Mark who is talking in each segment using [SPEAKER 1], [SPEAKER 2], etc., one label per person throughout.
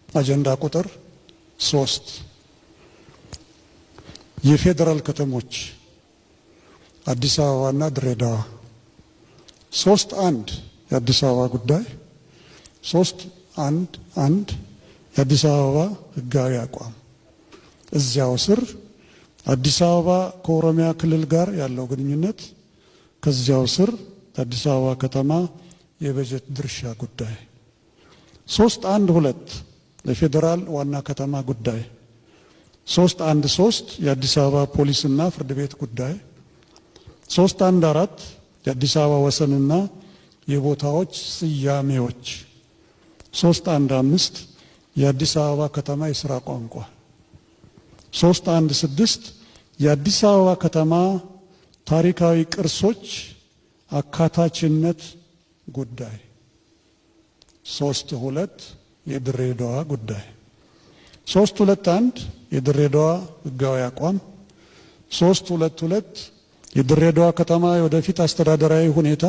[SPEAKER 1] አጀንዳ ቁጥር 3፣ የፌዴራል ከተሞች አዲስ አበባና ድሬዳዋ። 3.1 የአዲስ አበባ ጉዳይ። 3.1.1 የአዲስ አበባ ህጋዊ አቋም፣ እዚያው ስር አዲስ አበባ ከኦሮሚያ ክልል ጋር ያለው ግንኙነት፣ ከዚያው ስር የአዲስ አበባ ከተማ የበጀት ድርሻ ጉዳይ። 3.1.2 የፌዴራል ዋና ከተማ ጉዳይ። 3.1.3 የአዲስ አበባ ፖሊስና ፍርድ ቤት ጉዳይ። 3.1.4 የአዲስ አበባ ወሰንና የቦታዎች ስያሜዎች። 3.1.5 የአዲስ አበባ ከተማ የስራ ቋንቋ። 3.1.6 የአዲስ አበባ ከተማ ታሪካዊ ቅርሶች አካታችነት ጉዳይ። 3.2 የድሬዳዋ ጉዳይ። 3.2.1 የድሬዳዋ ህጋዊ አቋም። 3.2.2 የድሬዳዋ ከተማ የወደፊት አስተዳደራዊ ሁኔታ፣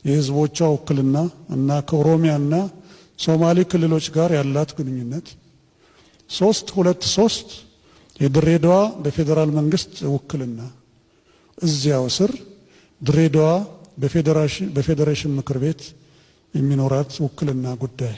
[SPEAKER 1] የህዝቦቿ ውክልና እና ከኦሮሚያና ሶማሌ ክልሎች ጋር ያላት ግንኙነት። 3.2.3 የድሬዳዋ በፌዴራል መንግስት ውክልና፣ እዚያው ስር ድሬዳዋ በፌዴሬሽን ምክር ቤት የሚኖራት ውክልና ጉዳይ።